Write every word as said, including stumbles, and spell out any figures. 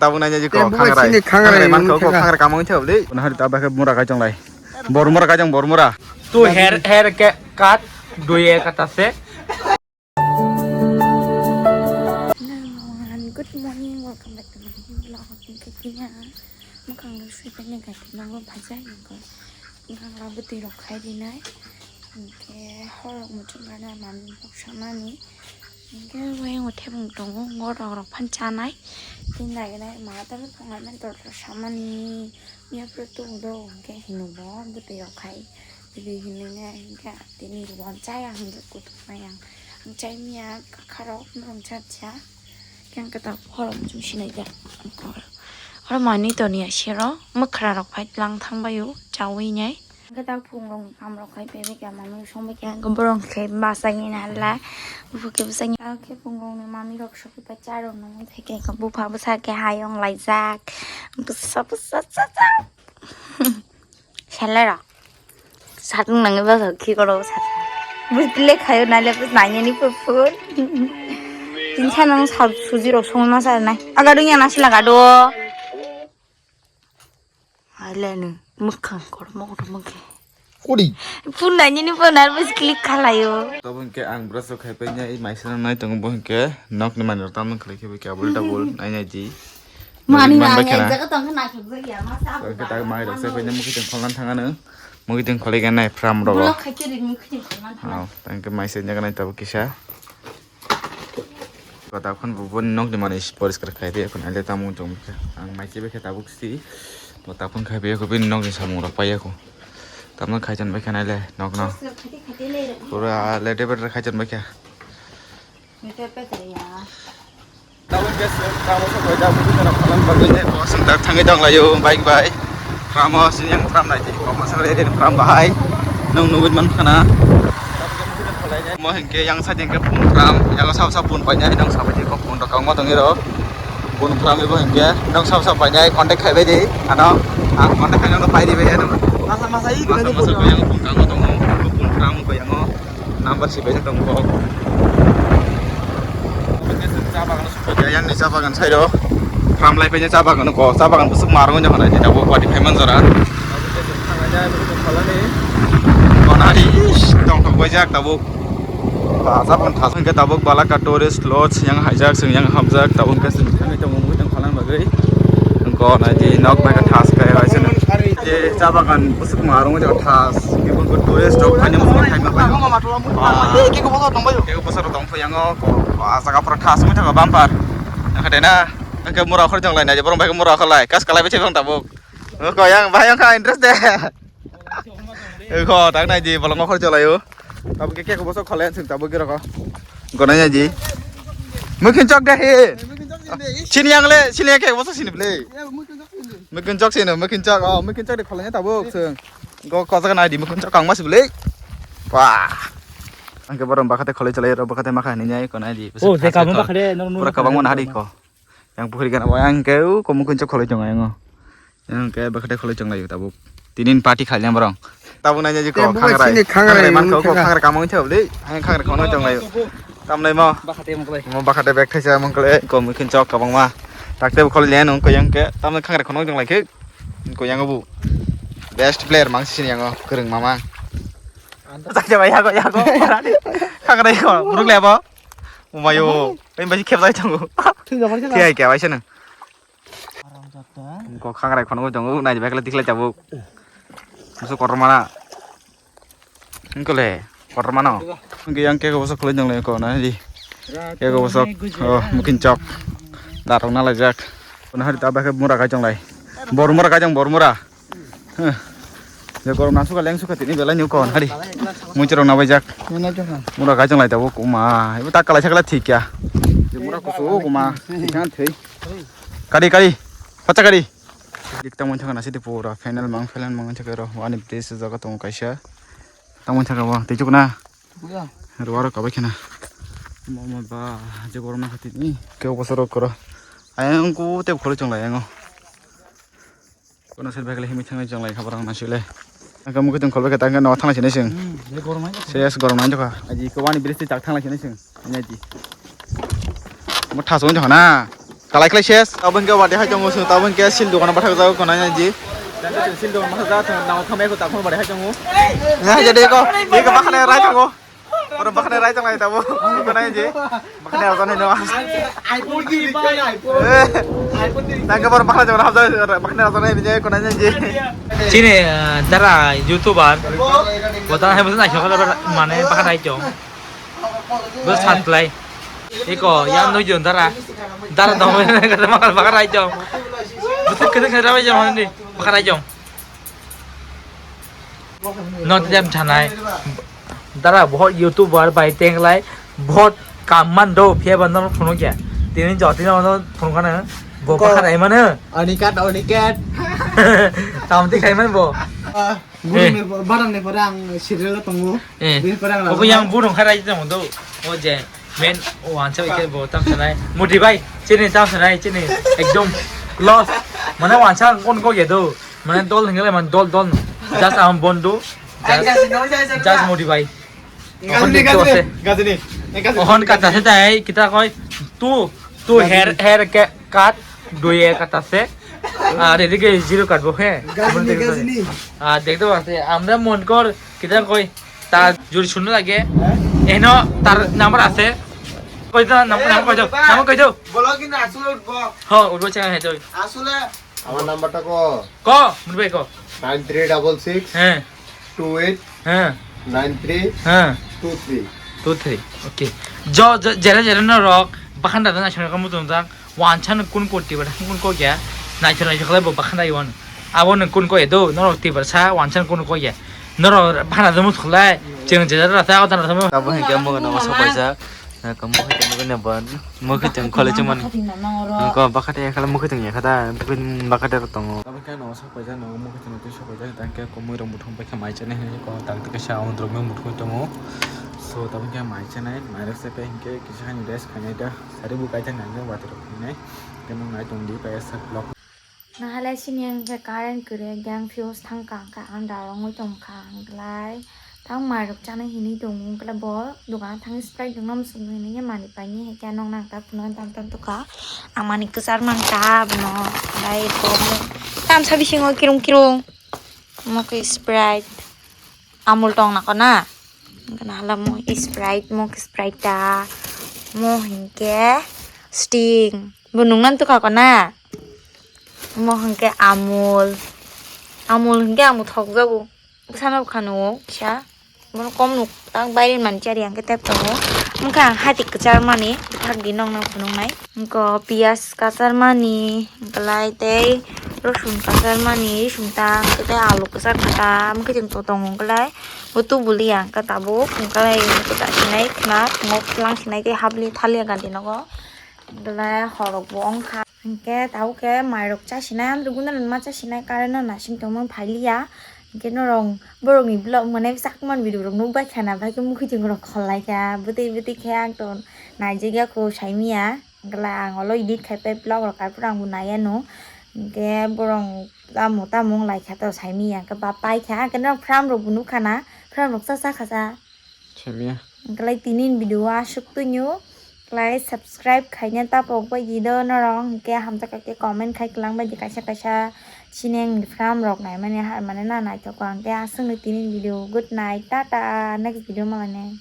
Tabuk nai jiko khangrai. Khangrai man kho khangrai kamang thebli. Nahari ta bakhe mura kai chonglai. Bor mura kai chong bor mura. Tu hair hair ke cut, dui ek kata se. Good morning, welcome back to my new vlog. Hingke tini ang mwkhang rok sui painai gaiti nango bhajai nangkhe mwkhang rok bwtwi rok khai rinai. Hingke hor rok muchung gana mami bok samani. Hingke wayang o thebong tongo, hor rok rok phan chanai. Tini nai nai ma tamo tongnai mentor rok samani. Yapre tung do hingke hino bo bwtwi rok khai. Bwtwi hinui nai hingke tini bo chaya hingke kutuk nai ang. Ang chai miya kakharok norong cha cha. Khe ang khe ta khorok muchung sinai jak. Oro manwi toni ya sero mwkhra rok phai tlang thang bai o chawi nai. Ang khe ta phung rok ni kam rok khai pebe kya mami song bai kya ang khe borok khe bachai ni nai la. Bupha khe bachai ni. Ang khe phung rok ni mami rok sok bai cha rok nang thai khe bupha bwsa khe hayung lai jak. Bwsa bwsa cha cha. Selai rok. Satung nangni bagwi khikoro satung. Bus le khayo naile bus nangni phun phun. Tin sa nang sa suji rok songma sa nai. Aga dung yang nasi laga do. Aile ni mukhang kor mo kotor mukhe. Kodi. Phun nangni phun ar bus click khalayo. Tabo hingke ang brush rok khai painai maisana nai tongo bo hingke nok ni manwi rok tamo khlai khe bo khe double double nai nai di. Mani nang nai khana. Jaga tong khana khuk jagi ama sa. Tang khe tak mai rok se painai mukhi tong khonlan thang ano. Mukhi tong kholi ganai pram rok. Block khai khe ri mukhi tong khonlan thang. Tang khe mai se jaga nai tabuk kisa. Kota khon bo boni nok ni mani poriskar khai ri khon ale tamo tong khe. Ang mai se be khe tabuk si. Bo ta phone khai paiya kho, bini nokni samung rok paiya kho. Tamno khai chon bai kha nai le nokno. Pura le de betre khai chon bai kha. Tabuk gas tamo sa koi da bujana phalang bagwi le ko sung tak thangwi dong layo bike bai. Tamo sini yang tram nai di ko masa le de tram bahai. Nong nugui man khana. Mo hingke yang side hingke phone pram, yang sab sab phone painai, nang sabai di ko phone rok kangma tongwi rok. Phone pram ibo hingke, nang sab sab painai, contact khai bai di, ano, ang contact khai nang pai di bai ano. Masa masa i masa masa ko yang phone kangma tongo, phone pram ko yango, number si bai tong ko. Yang ni sa bagan side o, pram lai painai sa bagan ko, sa bagan busuk marung nyo hana, di tabo kwati phaiman jora. Konari, tong tong bai jak tabo. Ba, chapang thas hwnkhe tabuk Balaka Tourist Lodge yang haijak, chwng yang hamjak, tabuk hwnkhe chwng thangwi tongo mui tong phalang bagwi. Hwnkhe nai di nok bai khe thas khe bai chwng. Je cha bagan bwswk ma rwngwi jaga thas, kebo hwnkhe tourist rok phaina muchungma phaima bai. Kebo bwswk rok tong phayango, ba, jaga pura thas wngwi thango bumper. Hwnkhe de na, hwnkhe mura okhor jong lai nai, borok bai khe mura okhor lai, kas kalai bai se bang tabuk. Ko yang bai yang kha interest de. Ko tak nai di bolong okhor jolai o. Tabuk ke ke bosok khole sing tabuk ke roko. Gonai nai di. Mukhin chok de he. Sini yang le, sini ke bosok sini ble. Mukhin chok sini, mukhin chok. Oh, mukhin chok de khole tabuk sing. Go ko jaga nai di mukhin chok kang mas ble. Wah. Angke borom bakate khole chalai ro bakate makha ni nai ko nai di. Oh, je kamu bakate no no. Pura kabang mana hari ko. Yang pukhri gana bo yang ke u komo kunchok kholoi tongo yang o. Yang ke bakate kholoi tong layo tabuk. Tinin party khali yang borong. Tabuk nanya jiko khangrai. Khangrai man kho khangrai kamong chau le. Ang khangrai kono tong layo. Tamnai mo. Bakate mong kle. Mo bakate bek thaisa mong kle komo kunchok kabang ma. Takte kholoi le nong ko yang ke tamnai khangrai kono tong lai khe. Ko yang bu. Best player mang sini yang o kwrwng mama. Jaga bai yago yago. Khangrai ko buruk lebo. Umayo, bai bai khep jai thango. Thik jak bai. Thik ai kya bai sene. Ko khangrai khono tongo nai bai kala tikla tabuk. Musu kormana. Ingkole kormano. Ingke yang ke boso khole jongle ko na di. Ke boso mukhin chok. Darok na lajak. Ko na hari ta bai ke mura kai jonglai. Bor mura kai jong bor mura. Je korom na suka leng suka tini belai ni kon hari. Munchirok na baijak. Mura kajang lai tabuk kuma. Ibu tak kalai sakla thik ya. Je mura kusu kuma. Ikan thei. Kari kari. Pacha kari. Dik tang mun thangna sidi pura final mang final mang thakero. Wani bridge jaga tong kaisa. Tang mun thakabo tei chukna. Ruwa rok kabai khena. Mama ba je korom na khatini. Kebo bosor koro. Ayang ku tep kholo chong lai yango. Kono side bai khe himwi thangnai chwng lai kha borok naisile. Ang khe mukhe tong kholbai khe tang khe no thanglai sinai chwng. Hmm, je gorom hai. Serious gorom nai jokha. Aji ko wani bridge tak thanglai sinai chwng. Ani aji. Mo thaso wng jokha na. Kalai kalai ses. Tabuk hwnkhe wadi hai tongo, chwng tabuk hwnkhe sil dogano bathakjak, gwnai nai di. Sil dogano bathakjak, chwng nang thangbai kho, tabuk wadi hai tongo. Nai jadi ko, iko bakhane rai tongo. Oro bakhane rai tonglai tabuk, gwnai di. Bakhane rajaknai no. iPhone di, iPhone. Eh. iPhone di. Nang ke bor bakhane jora hapjak, bakhane rajaknai di, gwnai nai di. Chini, eh, dara YouTuber. Botana hai botana hai mane bakhane rai tong. Bo satlai. Iko, yang no jon dara. Dara dong, kata makan bakar aja. Betul kata kata aja mana ni? Bakar aja. No, jam chanai. Dara bahut YouTuber bai tenglai, bahut kam man do, phiya ba no phunuk ya. Tini jati no phunuk kana. Bo bakar ai mana? Onikat, onikat. Tam ti khai man bo. Ah. Gurung ni, barang ni pore ang serial o tongo. Eh. Bini pore ang obo yang burung kharai tong do. O je men o wansa ke bo tam sanai. Mudi bai, chini tam sanai, chini ekdom loss. Mane wansa kon ko ye do. Mane dol hingle man dol dol. Just am bondu. Just, just mudi bai. Ohon kata se tai kita koi tu tu hair hair cut dui kata se. Ar edige zero cut bo he. Gajini, gajini. Ah, dekte passe, আমরা মনকর কিতা কই, তার যদি শূন্য লাগে, এনো তার নাম্বার আছে। কই তো নাম্বার, নাম্বার কই তো, নাম্বার কই তো। বলো কিন্তু আসলে উঠবো। হ, উঠবো, চেনা হে তো। আসলে আমার নাম্বারটা ক। ক, মুরবে ক। Nine three double six। হ্যাঁ। Two eight। হ্যাঁ। Nine three। হ্যাঁ। Two three। Two three। Okay. Jo, jo, jere jere no rok, bakhanda dana shona kamu tong tang. Wansa no kun ko tiba kun ko kya. Nai chora chokle bo bakhanda iwan. Abo no kun ko edo, no rok tiba sa wansa no kun ko kya. No rok bakhanda dum thulai. Cheng jere rasa o dana sama. Abo hingke mo no so paisa. Naka mokhe tong nukui na ban, mokhe tong khole chumani. Nokha bakate yakhala mokhe tong yakhada, bokhe bakate rok tongo. Tabuk khe no sok paijak, no mokhe tong twi sok paijak, tang khe komui rok muthung paikha mai chani hinwi ko tang twi kaisa amon rok no muthungwi tongo. So tabuk khe mai chanai, mai rok se pe hinkhe kisa hani rest khainai da, sari bo kaijak nai nai water rok hinai, khe nung nai tong di paisa vlog. Nahalai sini ang khe current kwrwi, gang fuse thang kha, ang khe ang darongwi tong kha, ang klai tang mai rok chana hinwi tongo, ang klai bo dogan thang Sprite rok no muchung hinwi mani paini hai khe nong nang ta phunuknwi tam tam tukha, ang mani kwchar mang ta bono, klai bo tamsa bisingo kirung kirung, omo khe Sprite, Amul tong na kho na, ang khe nahalai mo Sprite, mo khe Sprite ta, mo hinkhe Sting, bo nung nang tukha kho na. Omo hwnkhe Amul. Amul hwnkhe ang bo thokjago. Bwsano bwkha nugo kisa. Bono kom nuk tak baire mani chari ang khe tep tongo. Wngkha ang hati kwchar mani bwthak di nokno phunuknai. Wngkha piyaj kwchar mani, wngkha lai tei rosun kwchar mani, rosun ta, wngkha tei alu kwchar kha ta, wngkha chwng tongo wngkha lai. Bo tubuli ang khe tabuk, wngkha lai kwchar sinai khna, tongo phlang sinai tei habli thalia gandi nogo. Belai horok bo wngkha. Hinkhe tabuk khe mairok chasinai, amtwi gunda nangma chasinai, current no nasing tongmani phailiya. Hinkhe norok borokni vlog mane chakmani video rok nukbaikha na, bai khe mukhitwng rok khollaikha. Bwtwi bwtwi khe ang to naijak ya kho saimanya. Hinkhe ang olo edit khaipai vlog rok, arpore ang bo naiya no. Hinkhe borok tamo tamo wnglaikha to saimanya, hinkhe ba paikha. Hinkhe norok pram rok bo nukha na, pram rok cha cha kha cha. Saimanya. Hinkhe tini ni video o aswk twi nw. Like, subscribe khaina tapok bai di do norok, hinkhe hamjakha khe comment khai kwlang bai di kaisa kaisa. Chini ang ni pram rok naimani ha mane na naithok ang khe aswk no tini ni video. Good night, tata, next video malainai.